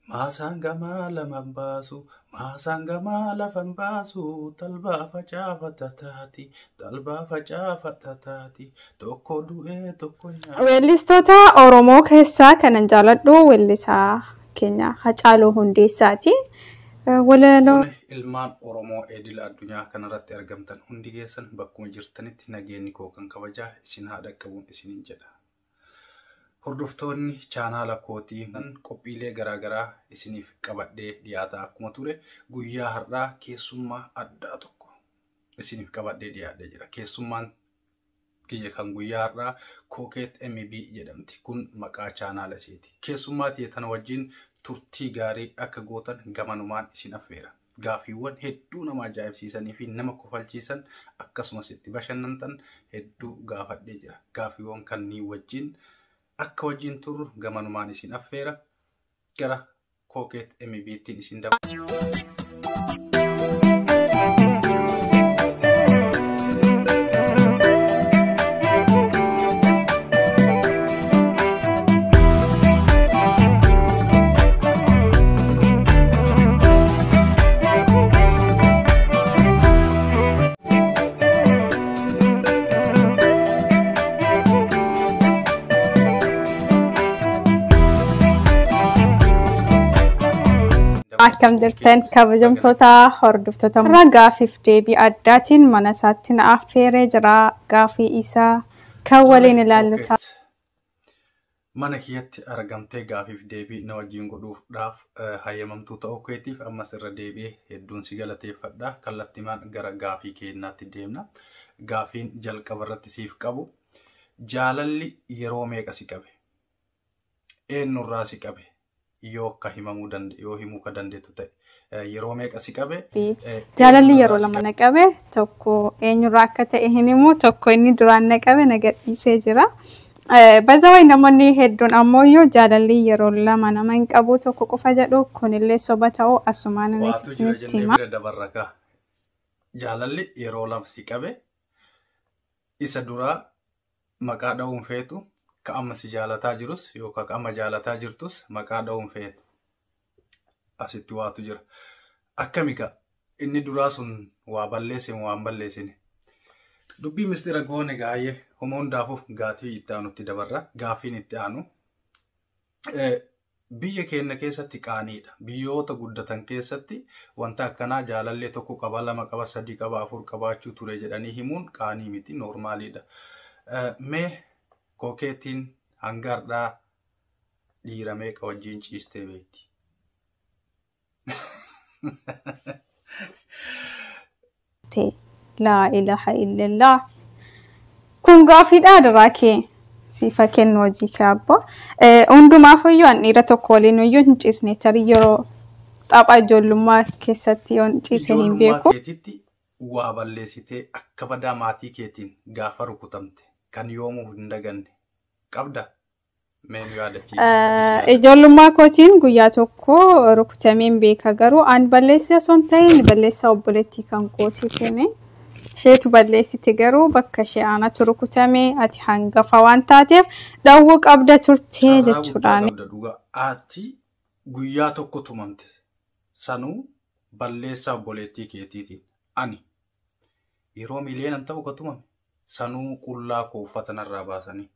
Maasaan gamaa lama baasu, maasaan gamaa lafa baasu, talbaa facaafata taati, talbaa facaafata taati, tokko du'ee tokko nyaata. Weellistoota Oromoo keessaa kanan jaaladhu weellisaa keenya Hacaaluu Hundeessaati. Walaloo Tole, ilmaan Oromoo edila addunyaa kanarratti argamtan hundi keessan bakkuma jirtanitti nageenyi koo kan kabajaa isin haa dhaqqabuun isiniin jedha. Hordoftoonni chaanaala kootii qophiilee garaagaraa isiniif qabadhee dhiyaataa akkuma ture, guyyaa har'aa keessummaa addaa tokko isiniif qabadhee dhiyaadhee jira. Keessummaan kiyya kan guyyaa har'aa Kookeet MB jedhamti. Kun maqaa chaanaala isheeti. Keessummaa tiyya tana wajjin turtii gaarii akka gootan gamanumaan isin affeera. Gaaffiiwwan hedduu nama ajaa'ibsiisanii fi nama kofalchiisan, akkasumas itti bashannantan hedduu gaafadhee jira. Gaaffiiwwan kanneen wajjin akka wajjin turru gamanumaan isin affeera. Gara Kookeet MB'ttiin isin dabarsa. Akkam jirtan, kabajamtoota hordoftoota? Irraa gaaffiif deebii addaatiin mana isaatti na affeeree jira. Gaaffii isaa kan waliin ilaallu ta'a. Mana kiyyatti argamtee gaafiif deebii na wajjin godhuudhaaf hayyamamtuu ta'uu keetiif ammas irra deebi'ee hedduun si galateeffadha. Kallattimaan gara gaafii keenyaatti deemna. Gaafiin jalqaba irratti siif qabu, jaalalli yeroo meeqa si qabe? Eenyurraa si qabe? Yoo akka himamuu danda'e, yoo himuu ka dandeettu ta'e, yeroo meeqa si qabe? Jaalalli yeroo lama na qabe. Tokko eenyurraa akka ta'e hin himu, tokko inni duraan na qabe na gadhiisee jira. Bazawai namoonni hedduun ammoo iyyuu jaalalli yeroo lama nama hin qabu, tokko qofa jedhu. Kunillee soba ta'uu asumaan Waatu jira isinitti jennee hima. bira dabarra kaa. Jaalalli yeroo lama si qabe, isa duraa maqaa dha'uun feetu, ka amma si jaalataa jirus yookaan ka amma jaalataa jirtus maqaa dha'uun feetu. Asitti waatu jira. Akkami kaa, inni duraa sun waa balleesse moo waan balleessine? Dubbii mistira goone gaayee homa hundaafuu gaafii itti aanutti dabarra. Gaafiin itti aanu, biyya keenya keessatti qaaniidha. Biyyoota guddatan keessatti wanta akkanaa jaalallee tokko qaba, lama qaba, sadii qaba, afur qabaachuu ture jedhanii himuun qaanii miti, noormaaliidha. Mee Kookeetiin hanga har'aa dhiira meeqa wajjin ciistee beekti? Laa ilaha illallah. Kun gaaffiidha adaraa kee. Siifa kennu hojii kee abbaa. Hundumaaf iyyuu an dhiira tokko waliin iyyuu hin ciisne. Tarii yeroo tapha ijoollummaa keessatti yoon ciise hin Ijoollummaa beeku. keetitti waa balleessitee akka badaa maatii keetiin gaafa rukutamte kan yoomuu hin daganne qabda? Mee nu yaadachiisi. Ati si yaadachiisi. Ijoollummaa kootiin guyyaa tokko rukutameen beeka, garuu an balleessa osoo hin ta'in balleessaa obboleettii kan kootiitiin. Isheetu balleessite, garuu bakka ishee aanatu rukutame, ati hangafa waan taateef dhawwuu qabda turtee Carraa guddaa jechuudhaan. qabda dhugaa. Ati guyyaa tokko tumamte. Sanuu balleessaa obboleettii keetiitiin. Ani yeroo miiliyoonaan ta'u ka tumame. Sanuu qullaa koo uffata narraa baasanii.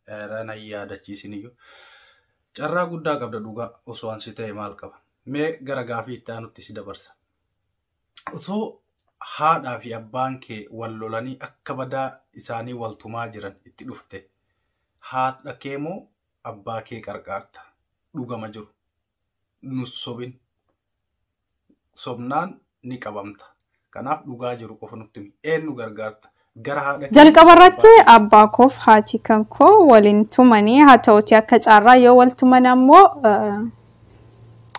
Na yaadachiisin iyyuu. Carraa guddaa qabda dhugaa, osoo ansi ta'e maal qaba. Mee gara gaafii itti aanutti si dabarsa. Osoo haadhaa fi abbaan kee wal lolanii akka badaa isaanii wal tumaa jiran itti dhufte, haadha kee moo abbaa kee qarqaarta? Dhugama jiru. Nu sobin. Sobnaan ni qabamta. Kanaaf dhugaa jiru qofa nutti himi. Eenyu gargaarta? Gara haadha kee Jalqaba moo irratti abbaa kee? Abbaa koof haati kan koo waliin tumanii haa ta'uti, akka carraa yoo wal tuman ammoo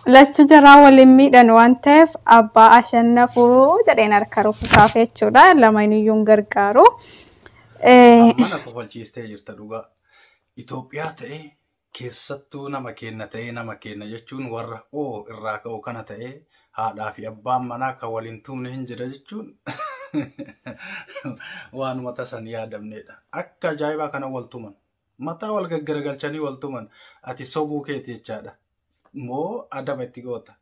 lachuu jaraa waliin miidhan waan ta'eef abbaa ashannafuu jedheen harka rukutaaf jechuudha. Lamaaniyyuu hin gargaaru. Amma na kofalchiistee jirta dhugaa. Itoophiyaa ta'ee, keessattuu nama keenya ta'ee, nama keenya jechuun warra oo irraa ka'u kana ta'ee, haadhaa fi abbaan manaa kan waliin tumne hin jira jechuun waanuma tasan yaadamnedha. Akka ajaa'ibaa kana wal tuman. Mataa wal gaggaragalchanii wal tuman. Ati sobuu keeti jechaadha. Moo adaba itti goota?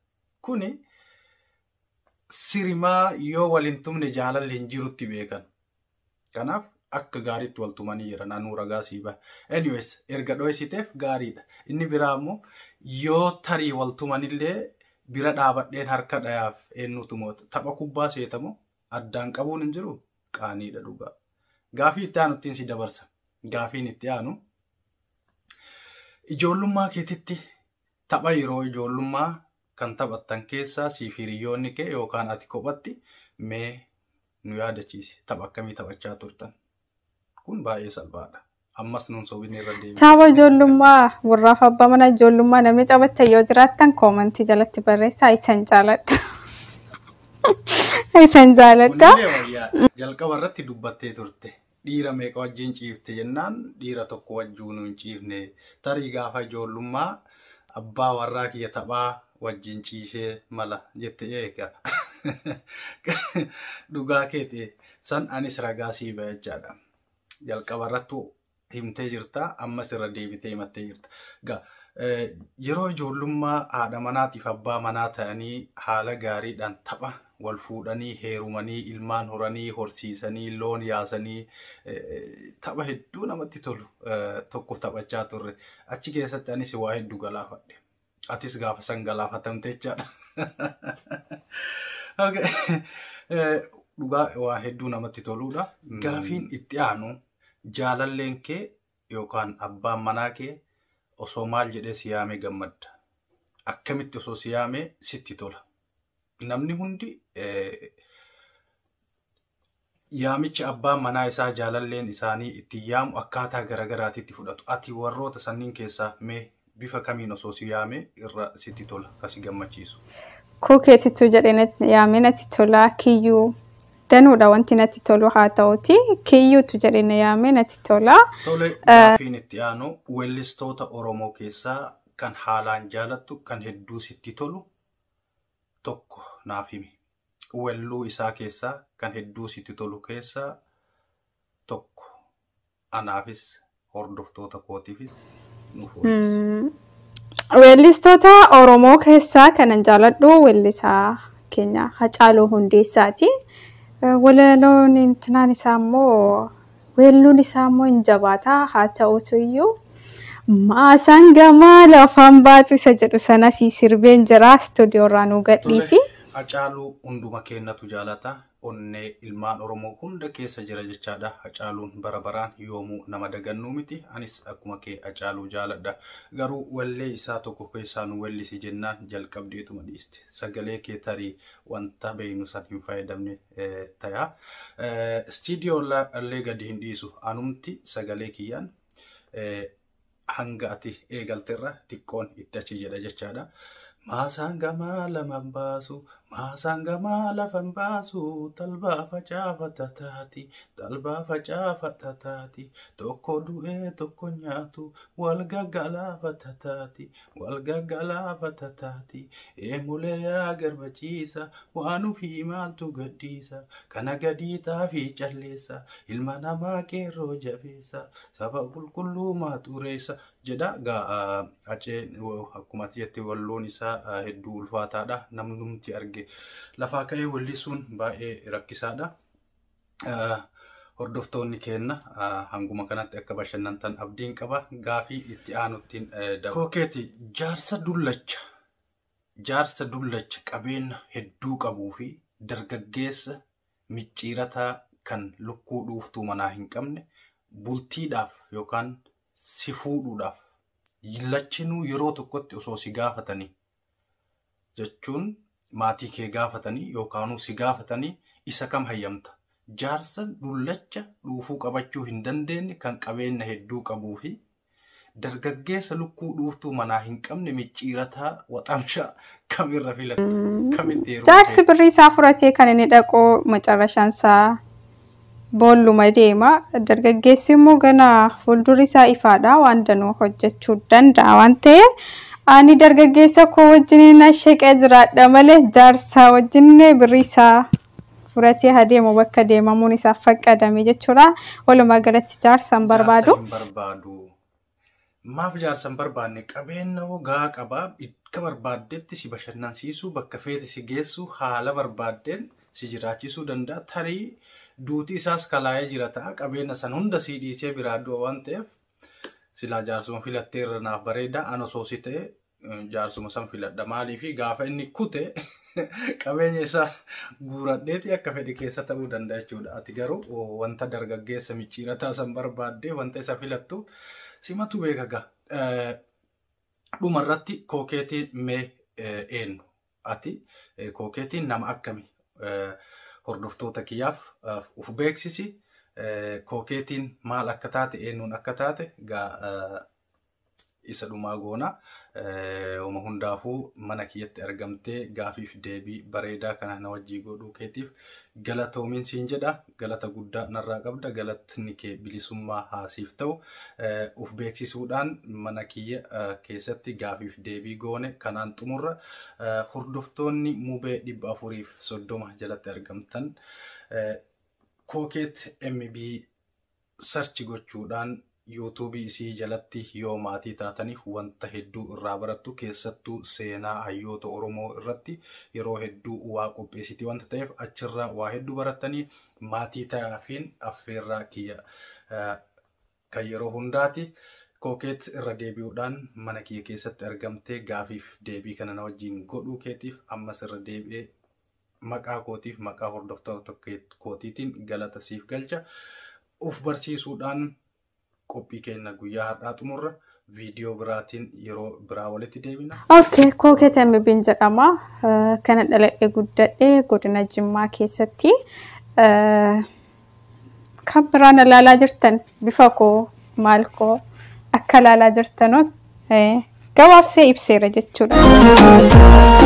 Kuni sirimaa yoo wal hin tumne jaalalli hin jirutti beekan. Kanaaf akka gaariitti wal tumanii jiran anuu ragaa sii baha. Anyways, erga dho'isiteef gaariidha. Inni biraa immoo yoo tarii wal tumanillee bira dhaabadheen harka dhayaaf eenyutu moota. Tapha kubbaa seetamoo addaan qabuun hin jiru qaaniidha dhugaa. Gaafii itti aanu ittiin si dabarsa. Gaafiin itti aanu ijoollummaa keetitti tapha yeroo ijoollummaa kan taphattan keessaa siif hiriyoonni kee yookaan ati kophatti mee nu yaadachiisi. Tapha akkamii taphachaa turtan? Kun baay'ee salphaadha. Ammas nuun sobinni irra deebi'e. Tapha ijoollummaa warraaf abbaa mana ijoollummaa namni taphattan yoo jiraattan koomantii jalatti barreessaa isan jaaladha. Isan jaaladha. Kunillee wayyaadha. Jalqaba irratti dubbattee turte. Dhiira meeqa wajjin ciifte jennaan dhiira tokko wajjin hin ciifne. Tarii gaafa ijoollummaa abbaa warraa kiyya taphaa wajjin ciisee mala jette eega. Dhugaa keeti san anis ragaa sii ba'a jechaadha. Jalqaba irratti himtee jirta ammas irra deebitee himattee jirta. Egaa yeroo ijoollummaa haadha manaatiif abbaa manaa ta'anii haala gaariidhaan tapha wal fuudhanii heerumanii ilmaan horanii horsiisanii loon yaasanii tapha hedduu namatti tolu tokko taphachaa turre. Achi keessatti anis waa hedduu galaafadhe. Atis gaafa san galaafatamte jechaadha. Okay. Dhugaa waa hedduu namatti toludha. Gaafiin itti aanu jaalalleen kee yookaan abbaan manaa kee osoo maal jedhee si yaamee gammadda? Akkamitti osoo si yaamee sitti tola? Namni hundi yaamicha abbaan manaa isaa jaalalleen isaanii itti yaamu akkaataa garaagaraatitti fudhatu. Ati warroota sanniin keessaa mee bifa kamiin osoo si yaamee irra sitti tola kasi gammachiisu? Kukeetitu jedhee yaamee natti tola. Kiyyuu danuudha wanti natti tolu haa ta'uti. Kiyyuutu jedhee yaamee natti tola. Tole, gaafiin itti aanu weellistoota Oromoo keessaa kan haalaan jaalattu kan hedduu sitti tolu tokko naaf himi. Weelluu isaa keessaa kan hedduu sitti tolu keessaa tokko anaafis hordoftoota kootiifis nuuf weellisi. Weellistoota Oromoo keessaa kanan jaaladhu weellisaa keenya Hacaaluu Hundeessaati. Walaloon intinaan isaa immoo weelluun isaa immoo hin jabaataa haa ta'utu iyyuu maasaan gamaa lafaan baatu isa jedhu sana si sirbeen jira istuudiyoo irraa nu gadhiisi. Hacaaluu hunduma keenyatu jaalata. Onnee ilmaan Oromoo hunda keessa jira jechaadha. Hacaaluun bara baraan yoomuu nama dagannuu miti. Anis akkuma kee Hacaaluu jaaladha. Garuu wallee isaa tokko keessaa nu wellisi jennaan jalqabdeetuma dhiiste. Sagalee kee tarii wanta beeknu san hin fayyadamne ta'a. Istiidiyoo illee gadi hin dhiisu. Anumti sagalee kiyyaan hanga ati eegalterra xiqqoon itti achi jedha jechaadha. Maasaan gamaa laman baasu, maasaan gamaa lafan baasu, talbaa facaafata taati, talbaa facaafata taati, tokko du'ee tokko nyaatu, wal gaggalaafata taati, wal gaggalaafata taati, eemulee yaa garbachiisa, waan ofii maaltu gaddiisa, kana gadii taafii calleessa, ilma namaa qeerroo jabeessa, saba qulqulluu maa xureessa jedha. Gaa Hacee akkuma ati jette walloon isaa hedduu ulfaataadha. Namnumti arge lafaa ka'ee wellisuun baay'ee rakkisaadha. Hordoftoonni keenya hanguma kanatti akka bashannantan abdiin qaba. Gaafii itti aanuttiin Kookeeti jaarsa dullacha. Jaarsa dullacha qabeenya hedduu qabuu fi dargaggeessa micciirataa kan lukkuu dhuuftuu manaa hin qabne bultiidhaaf yookaan si fuudhuudhaaf lachinuu yeroo tokkotti osoo si gaafatanii jechuun maatii kee gaafatanii yookaanuu si gaafatanii isa kam hayyamta? Jaarsa dullacha dhuufuu qabachuu hin dandeenye kan qabeenya hedduu qabuu fi dargaggeessa lukkuu dhuuftuu manaa hin qabne micciirataa waxamshaa kamirra filatta? Kamitti yeroo Jaarsi birrii isaa fudhatee kan inni dhaqu macarrashaan isaa boolluma deema. Dargaggeessi immoo gana fuuldurri isaa ifaadha waan danuu hojjechuu danda'a waan ta'eef ani dargaggeessa koo wajjin sheqee jiraadha malee jaarsa wajjin birrii isaa fudhatee adeemu bakka deemamuun isaaf faqqadame jechuudha. Walumaa galatti jaarsa hin barbaadu. Jaarsa hin barbaadu. Maaf jaarsa hin barbaanne? Qabeenya hoo gahaa qabaa. Akka barbaaddetti si bashannansiisuu, bakka feete si geessu, haala barbaaddeen si jiraachisuu danda'a. Tarii duuti isaas kalaa'ee jira ta'a. Qabeenya san hunda si dhiisee biraa du'a waan ta'eef silaa jaarsuma filattee irra naaf bareeda. An osoo si ta'e jaarsuma san filadha. Maaliifi gaafa inni kute qabeenya isaa guuradheeti akka fedhe keessa ta'uu danda'a jechuudha. Ati garuu wanta dargaggeessa micciirataa san barbaaddee wanta isa filattu simatu beeka gaa. Dhumarratti Kookeetiin mee eenyu? Ati Kookeetiin nama akkami? Hordoftoota kiyyaaf uf beeksisi. Kookeetiin maal akka taate, eenyuun akka taate gaa isa dhumaa goona. Uma hundaafuu mana kiyyatti argamtee gaafiif deebii bareedaa kana na wajjii godhuu keetiif galatoomiin siin jedha. Galata guddaa narraa qabda. Galatni kee bilisummaa haasiif ta'u. Uf beeksisuudhaan mana kiyya keessatti gaafiif deebii goone kanaan xumurra. Hordoftoonni Mubee 430 jalatti argamtan Kookeet MB search gochuudhaan yuutuubii isii jalatti yoo maatii taataniif wanta hedduu irraa barattu, keessattuu seenaa hayyoota Oromoo irratti yeroo hedduu waa qopheessiti wanta ta'eef achirraa waa hedduu barattanii maatii ta'aafiin affeerraa kiyya kan yeroo hundaati. Kookeet irra deebi'uudhaan mana kiyya keessatti argamtee gaafiif deebii kana na wajjin godhuu keetiif ammas irra deebi'ee maqaa kootiif maqaa hordoftoota kootiitiin galata siif galcha. Uf barsiisuudhaan qophii keenya guyyaa har'aa xumurra. Viidiyoo biraatiin yeroo biraa walitti deebina. Okay, Kookeet MB'n jedhama. Kana dhaladhee guddadhee godina Jimmaa keessatti. Kan biraan ilaalaa jirtan bifa koo maal koo akka ilaalaa jirtanoo gabaabsee ibseera jechuudha.